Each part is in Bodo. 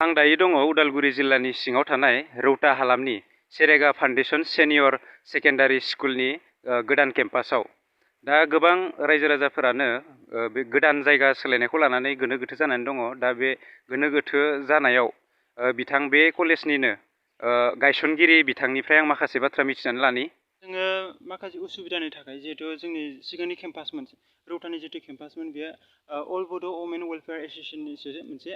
आं दायो दङ उदालगुरि जिल्लानि सिङाव थानाय रौता हालामनि सेरेगा फाउन्डेसन सेनियर सेकेन्डारि स्कुलनि गोदान केम्पासाव दा गोबां रायजो राजाफोरानो बे गोदान जायगा सोलायनायखौ लानानै गोनो गोथो जानानै दङ। दा बे गोनो गोथो जानायाव बिथां बे कलेजनिनो गायसनगिरि बिथांनिफ्राय आं माखासे बाथ्रा मिथिनानै लानि। जोङो माखासे उसुबिदानि थाखाय जिहेतु जोंनि सिगांनि केम्पासमोन रौतानि जितु केम्पासमोन बेयो अल बड' वमेन वेलफेयार एस'सिएशननिसो मोनसे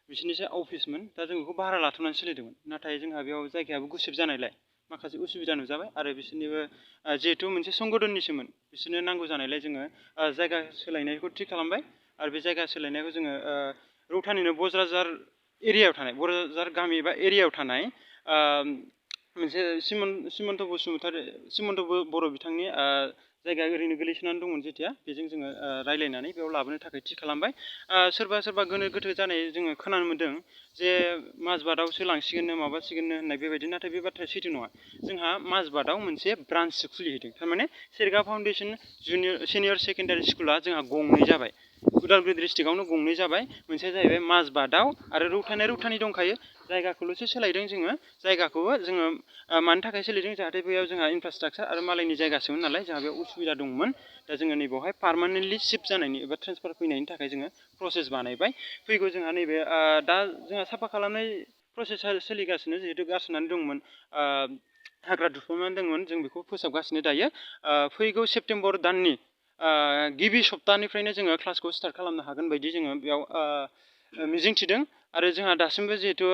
बिसोरनिसो अफिसमोन। दा जों बेखौ भारा लाथ'नानै सोलिदोंमोन, नाथाय जोंहा बेयाव जायगायाबो गुसेब जानायलाय माखासे उसुबिदा नुजाबाय आरो बिसोरनिबो जिहेतु मोनसे संगठननिसोमोन बिसोरनो नांगौ जानायलाय जोङो जायगा सोलायनायखौ थि खालामबाय आरो बे जायगा सोलायनायखौ जोङो रौतानिनो बज्राजार एरियायाव थानाय बज्राजार गामि एबा एरियायाव थानाय मोनसे सिमन्त बर' बिथांनि जायगा ओरैनो गोलैसोनानै दंमोन जेथिया बेजों जोङो रायलायनानै बेयाव लाबोनो थाखाय थि खालामबाय। सोरबा सोरबा गोनो गोथो जानाय जोङो खोनानो मोन्दों जे माजबाटआवसो लांसिगोननो माबासिगोननो होननाय बेबायदि, नाथाय बे बाथ्राया सैथो नङा। जोंहा माजबाटआव मोनसे ब्रान्चसो खुलिहैदों, थारमाने सेरेगा फाउन्डेसन सेनियर सेकेन्डारि स्कुला जोंहा गंनै जाबाय। उदालगुरि डिस्ट्रिक्टआवनो गंनै जाबाय, मोनसेया जाहैबाय माजबाटआव आरो रौतानि दंखायो। जायगाखौल'सो सोलायदों जोङो, जायगाखौबो जोङो मानि थाखाय सोलायदों जाहाथे बेयाव जोंहा इनफ्रास्ट्राक्चार आरो मालायनि जायगासोमोन नालाय जोंहा बेयाव उसुबिदा दंमोन। दा जोङो नैबेवहाय पार्मानेन्टलि शिफ्ट जानायनि एबा ट्रेन्सफार फैनायनि थाखाय जोङो प्रसेस बानायबाय। फैगौ जोंहा नैबे दा जोंहा साफा खालामनाय प्रसेसा सोलिगासिनो, जिहेतु गारसोनानै दंमोन हाग्रा दुफावनानै दंमोन, जों बेखौ फोसाबगासिनो दायो। फैगौ सेप्तेम्बर दाननि गिबि सप्तानिफ्रायनो जोङो क्लासखौ स्टार्ट खालामनो हागोन बायदि जोङो बेयाव मिजिंथिदों। आरो जोंहा दासिमबो जिहेतु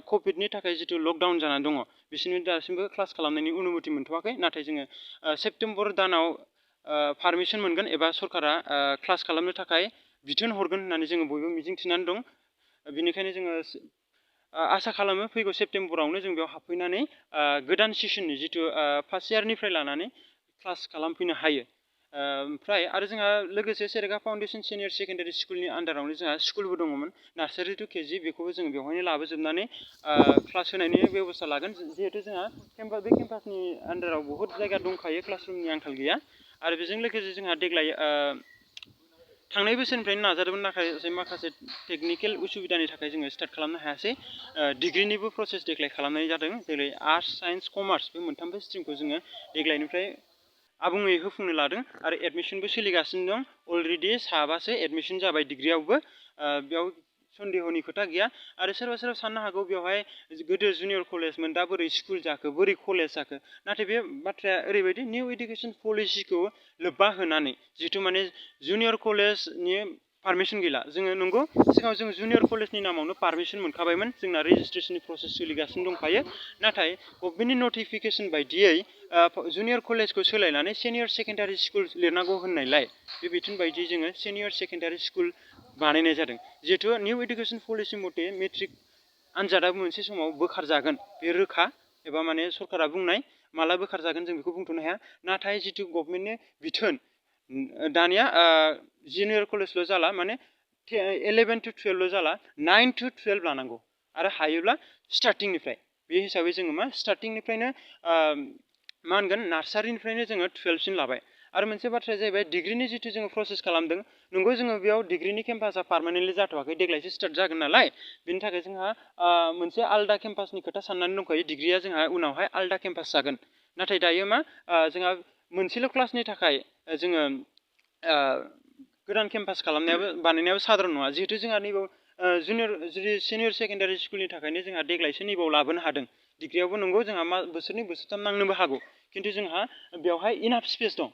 कभिडनि थाखाय जितु लकडाउन जानानै दङ बिसोरनि दासिमबो क्लास खालामनायनि अनुमति मोनथ'वाखै, नाथाय जोङो सेप्तेम्बर दानाव पारमिसन मोनगोन एबा सरकारा क्लास खालामनो थाखाय बिथोन हरगोन होननानै जोङो बयबो मिजिंथिनानै दं। बेनिखायनो जोङो आसा खालामो फैगौ सेप्तेम्बरावनो जों बेयाव हाबफैनानै गोदान सेसननि जितु फार्स्ट इयारनिफ्राय लानानै क्लास खालामफैनो हायो। ओमफ्राय आरो जोंहा लोगोसे सेरेगा फाउन्डेसन सेनियर सेकेन्डारि स्कुलनि आन्दारावनो जोंहा स्कुलबो दङमोन, नार्सारि टु केजि, बेखौबो जोङो बेवहायनो लाबोजोबनानै क्लास होनायनि बेब'स्था लागोन। जिहेतु जोंहा बे केम्पासनि आन्दाराव बहुद जायगा दंखायो, क्लासरुमनि आंखाल गैया। आरो बेजों लोगोसे जोंहा देग्लाय थांनाय बोसोरनिफ्रायनो नाजादोंमोन, नाथाय माखासे टेकनिकेल उसुबिदानि थाखाय जोङो स्टार्ट खालामनो हायासै। डिग्रिनिबो प्रसेस देग्लाय खालामनाय जादों। देग्लाय आर्ट्स, साइन्स, कमार्स बे मोनथामबो स्ट्रिमखौ जोङो देग्लायनिफ्राय आबुङै होफुंनो लादों आरो एडमिसनबो सोलिगासिनो दं। अलरेडि साबासो एडमिसन जाबाय डिग्रियावबो, बेयाव सन्देहनि खोथा गैया। आरो सोरबा सोरबा साननो हागौ बेवहाय गोदो जुनियर कलेजमोन दा बोरै स्कुल जाखो, बोरै कलेज जाखो, नाथाय बे बाथ्राया ओरैबायदि निउ इडुकेसन पलिसिखौ लोब्बा होनानै जिहेतु माने जुनियर कलेजनि पारमिसन गैला। जोङो नंगौ सिगाङाव जों जुनियर कलेजनि नामावनो पारमिसन मोनखाबायमोन, जोंना रेजिस्ट्रेसननि प्रसेस सोलिगासिनो दंखायो। नाथाय गभर्नमेन्टनि नटिफिकेसन बायदियै जुनियर कलेजखौ सोलायनानै सेनियर सेकेन्डारि स्कुल लिरनांगौ होननायलाय बे बिथोन बायदियै जोङो सेनियर सेकेन्डारि स्कुल बानायनाय जादों। जिहेतु निउ इडुकेसन पलिसि मथे मेट्रिक आनजादाबो मोनसे समाव बोखारजागोन, बे रोखा, एबा माने सरकारा बुंनाय माला बोखारजागोन जों बेखौ बुंथ'नो हाया। नाथाय जितु गभर्नमेन्टनि बिथोन दानिया जुनियर कलेजल' जाला, माने 11 to 12ल' जाला, 9 to 12 लानांगौ आरो हायोब्ला स्टार्टिंनिफ्राय। बे हिसाबै जोङो मा स्टार्टिंनिफ्रायनो मा होनगोन नार्सारिनिफ्रायनो जोङो 12सिम लाबाय। आरो मोनसे बाथ्राया जाहैबाय डिग्रिनि जितु जोङो प्रसेस खालामदों, नंगौ जोङो बेयाव डिग्रिनि केम्पासा पार्मानेन्टलि जाथ'वाखै, देग्लायसो स्टार्ट जागोन नालाय, बेनि थाखाय जोंहा मोनसे आलदा केम्पासनि खोथा साननानै दंखायो। डिग्रिया जोंहा उनावहाय आलदा केम्पास जागोन। नाथाय दायो मा जोंहा मोनसेल' क्लासनि थाखाय जोङो गोदान केम्पास बानायनायाबो साधारन नङा। जिहेतु जोंहा नैबाव सेनियर सेकेन्डारि स्कुलनि थाखायनो जोंहा देग्लायसो नैबाव लाबोनो हादों। डिग्रियावबो नंगौ जोंहा बोसोरनै बोसोरथाम नांनोबो हागौ, खिन्थु जोंहा बेवहाय इनाफ स्पेस दं,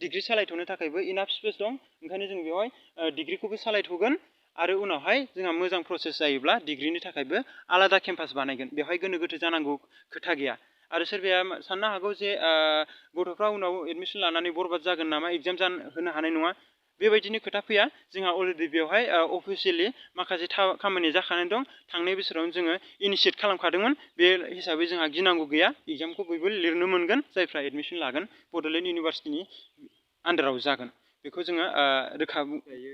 डिग्रि सालायथ'नो थाखायबो इनाफ स्पेस दं। ओंखायनो जों बेवहाय डिग्रिखौबो सालायथ'गोन आरो उनावहाय जोंहा मोजां प्रसेस जायोब्ला डिग्रिनि थाखायबो आलादा केम्पास बानायगोन। बेवहाय गोनो गोथो जानांगौ खोथा गैया। आरो सोरबाया साननो हागौ जे गथ'फ्रा उनाव एडमिसन लानानै बरबाद जागोन नामा, एग्जाम होनो हानाय नङा, बेबायदिनि खोथा फैया। जोंहा अलरेडि बेवहाय अफिसियेलि माखासे खामानि जाखानाय दं। थांनाय बोसोरावनो जोङो इनिसियेट खालामखादोंमोन, बे हिसाबै जोंहा गिनांगौ गैया। एग्जामखौ बयबो लिरनो मोनगोन जायफ्रा एडमिसन लागोन बड'लेण्ड इउनिभारसिटिनि आन्दाराव जागोन, बेखौ जोङो रोखा दायो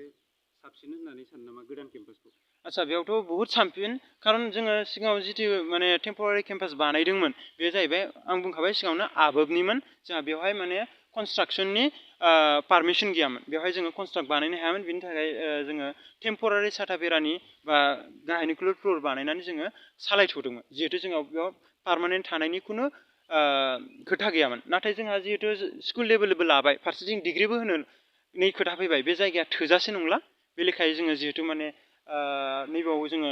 साबसिन होननानै सानो नामा गोदान केम्पासखौ? आदसा बेयावथ' बहुद साबसिन, खारन जोङो सिगाङाव जितु माने टेम्परारि केम्पास बानायदोंमोन बे जाहैबाय आं बुंखाबाय सिगाङावनो आबोबनिमोन। जोंहा बेवहाय माने कनस्ट्राक्सननि पारमिसन गैयामोन बेवहाय जोङो कनस्ट्राक्ट बानायनो हायामोन बिनि थाखाय जोङो टेम्परारि साथा बेरानि बा गाहायनिख्रुइ फ्ल'र बानायनानै जोङो सालायथ'दोंमोन जिहेतु जोंनाव बेयाव पार्मानेन्ट थानायनि खुनु खोथा गैयामोन नाथाय जोंहा जिहेतु स्कुल लेभेलबो लाबाय फारसेथिं डिग्रिबो होनो नै खोथा फैबाय बे जायगाया थोजासे नंला बे लेखायै जोङो जिहेतु माने नैबाव जोङो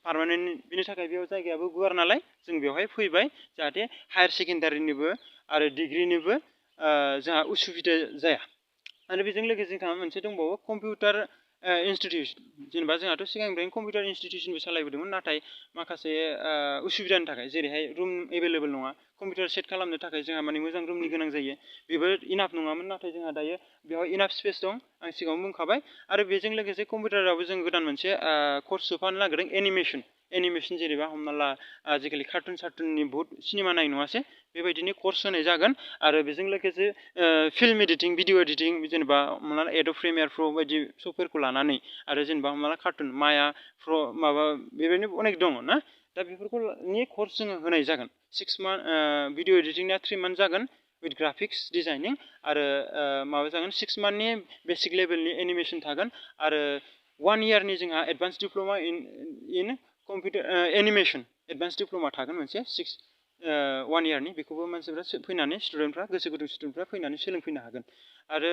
पार्मानेन्ट बिनि थाखाय बेयाव जायगायाबो गुवार नालाय जों बेवहाय फैबाय जाहाथे हायार सेकेन्डारिनिबो आरो डिग्रिनिबो जोंहा उसुबिदा जाया आरो बेजों लोगोसे जोंहा मोनसे दंबावो कम्पिउटार इनस्टिटिउसन जेनेबा जोंहाथ' सिगांनिफ्रायनो कम्पिउटार इनस्टिटिउसनबो सालायबोदोंमोन नाथाय माखासे उसुबिदानि थाखाय जेरैहाय रुम एभेलेबल नङा कम्पिउटार सेट खालामनो थाखाय जोंहा माने मोजां रुमनि गोनां जायो बेबो इनाफ नङामोन नाथाय जोंहा दायो बेवहाय इनाफ स्पेस दं आं सिगाङावनो बुंखाबाय आरो बेजों लोगोसे कम्पिउटारावबो जों गोदान मोनसे कर्स सोफानो नागिरदों एनिमेसन जेनेबा हमना ला आजिखालि कार्टुन सार्टुननि बहुत सिनेमा नाय नङासै बेबायदिनो कर्स होनाय जागोन आरो बेजों लोगोसे फिल्म एडिटिं भिडिअ एडिटिं जेनेबा हमना ला एडब प्रिमियार प्र बायदि सफ्टवेरखौ लानानै आरो जेनेबा हमना ला कार्टुन माया प्र माबा बेबायदिनो अनेक दङ ना दा बेफोरखौनि कर्स जोङो होनाय जागोन 6 मान्थ भिडिअ एडिटिंना 3 मान्थ जागोन विथ ग्राफिक्स डिजाइनिं आरो माबा जागोन 6 मान्थनि बेसिक लेभेलनि एनिमेसन थागोन आरो 1 इयारनि जोंहा एडभान्स डिप्ल'मा इन कम्पिउटार एनिमेसन एडभान्स डिप्ल'मा थागोन मोनसे 1 इयारनि बेखौबो मानसिफ्रा फैनानै स्टुडेन्टफ्रा गोसो गुदुं स्टुडेन्टफ्रा फैनानै सोलोंफैनो हागोन आरो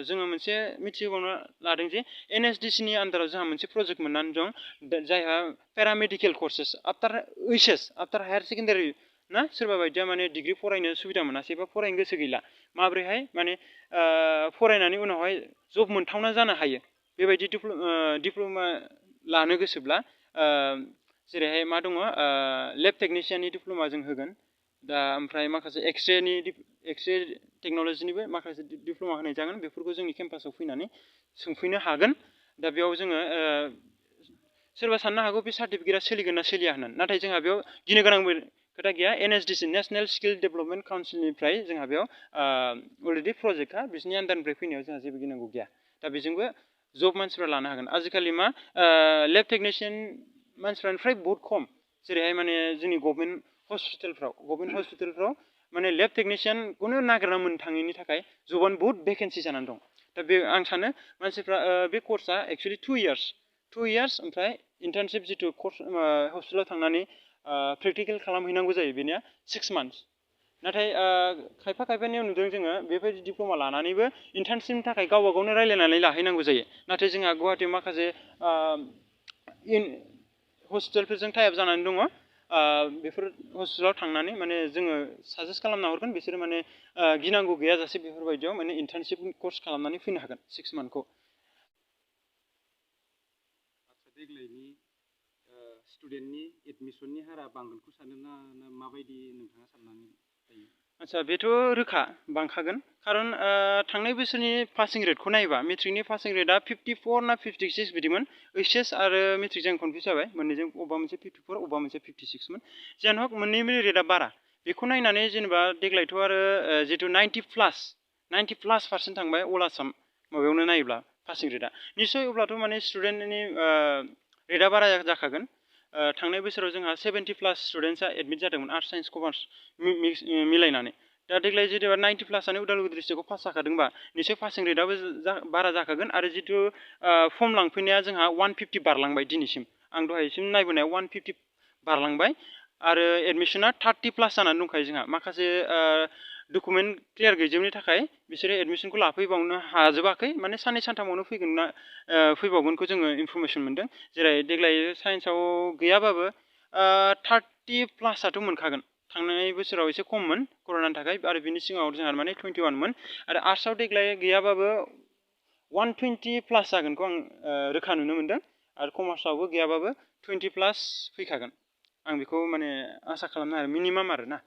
जोङो मोनसे मिथिबावनो लादों जे NSDC नि आन्दाराव जोंहा मोनसे प्रजेक्ट मोननानै दं जायहा paramedical courses after HS after higher secondary ना सोरबा बायदिया माने डिग्रि फरायनो सुबिदा मोनासै बा फरायनो गोसो गैला माब्रैहाय माने फरायनानै उनावहाय जब मोनथावना जानो हायो बेबायदि डिप्ल'मा लानो गोसोब्ला जेरैहाय मा दङ लेब टेकनिशियाननि डिप्ल'मा जों होगोन दा ओमफ्राय माखासे एक्सरे टेक्न'लजिनिबो माखासे डिप्ल'मा होनाय जागोन बेफोरखौ जोंनि केम्पासाव फैनानै सोंफैनो हागोन दा बेयाव जोङो सोरबा साननो हागौ बे सार्टिफिकेटआ सोलिगोन ना सोलिया होननानै नाथाय जोंहा बेयाव गिनो गोनांबो खोथा गैया NSDC नेसनेल स्किल डेभेलपमेन्ट काउन्सिलनिफ्राय जोंहा बेयाव अलरेडि प्रजेक्टआ बिसोरनि आन्दारनिफ्राय फैनायाव जोंहा जेबो गिनांगौ गैया दा बेजोंबो जब मानसिफ्रा लानो हागोन आजिखालि मा लेब टेकनिशियान मानसिफ्रानिफ्राय बहुत खम जेरैहाय माने जोंनि गभर्नमेन्ट हस्पिटालफ्राव माने लेब टेकनिशियानखौनो नागिरना मोननो थाङैनि थाखाय जबानो बहुत भेकेन्सि जानानै दं दा बे आं सानो मानसिफ्रा बे कर्सआ एक्सुवेलि 2 इयार्स ओमफ्राय इन्टार्नशिप जिथु कर्स हस्पिटालाव थांनानै प्रेक्टिकेल खालामहैनांगौ जायो बेनिया 6 मान्थ्स नाथाय खायफानियाव नुदों जोङो बेबायदि डिप्ल'मा लानानैबो इन्टार्नशिपनि थाखाय गावबा गावनो रायज्लायनानै लाहैनांगौ जायो नाथाय जोंहा गुवाहाटियाव माखासे हस्पिटालफोरजों टाइप जानानै दङ बेफोर हस्पिटालाव थांनानै माने जोङो साजेस्ट खालामना हरगोन बिसोरो माने गिनांगौ गैयाजासे बेफोरबायदियाव माने इन्टार्नशिप कर्स खालामनानै फैनो हागोन 6 मान्थखौ देग्लायनि स्टुडेन्टनि एडमिसननि हारा बांगोनखौ सानो ना माबायदि नोंथाङा साननानै थायो आच्छा बेथ' रोखा बांखागोन खारन थांनाय बोसोरनि पासिं रेटखौ नायोबा मेट्रिकनि पासिं रेटआ 54 ना 56 बिदिमोन ओइचएस आरो मेट्रिकजों कनफिउज जाबाय मोननैजों अबेबा मोनसे 54 अबेबा मोनसे 56 मोन जियानो हक मोननैनि रेटआ बारा बेखौ नायनानै जेनेबा देग्लायथ' आरो जितु 90+ थांबाय अल आसाम माबायावनो नायोब्ला पासिं रेटआ निस्सय अब्लाथ' माने स्टुडेन्टनि रेटआ बारा जाखागोन थांनाय बोसोराव जोंहा 70+ स्टुडेन्टसा एडमिट जादोंमोन आर्ट्स साइन्स कमार्स मिलायनानै दा देग्लाय जेनेबा 90+आनो उदालगुरि डिस्ट्रिक्टआव पास जाखादोंबा निस्सय पासिं रेटआबो बारा जाखागोन आरो जितु फर्म लांफैनाया जोंहा 150 बारलांबाय दिनैसिम आं दहायसिम नायबोनायाव 150 बारलांबाय आरो एडमिसना 30+ जानानै दंखायो जोंहा माखासे डकुमेन्ट क्लियार गैजोबनि थाखाय बिसोरो एडमिसनखौ लाफैबावनो हाजोबाखै माने साननै सानथामावनो फैबावगोनखौ जोङो इनफरमेसन मोनदों जेरै देग्लाय साइन्सआव गैयाबाबो 30+आथ' मोनखागोन थांनाय बोसोराव एसे खममोन कर'नानि थाखाय आरो बिनि सिगाङाव जोंहा माने 21 मोन आरो आर्ट्सआव देग्लाय गैयाबाबो 120+ जागोनखौ आं रोखा नुनो मोनदों आरो कमार्सआवबो गैयाबाबो 20+ फैखागोन आं बेखौ माने आसा खालामनो आरो मिनिमाम आरो ना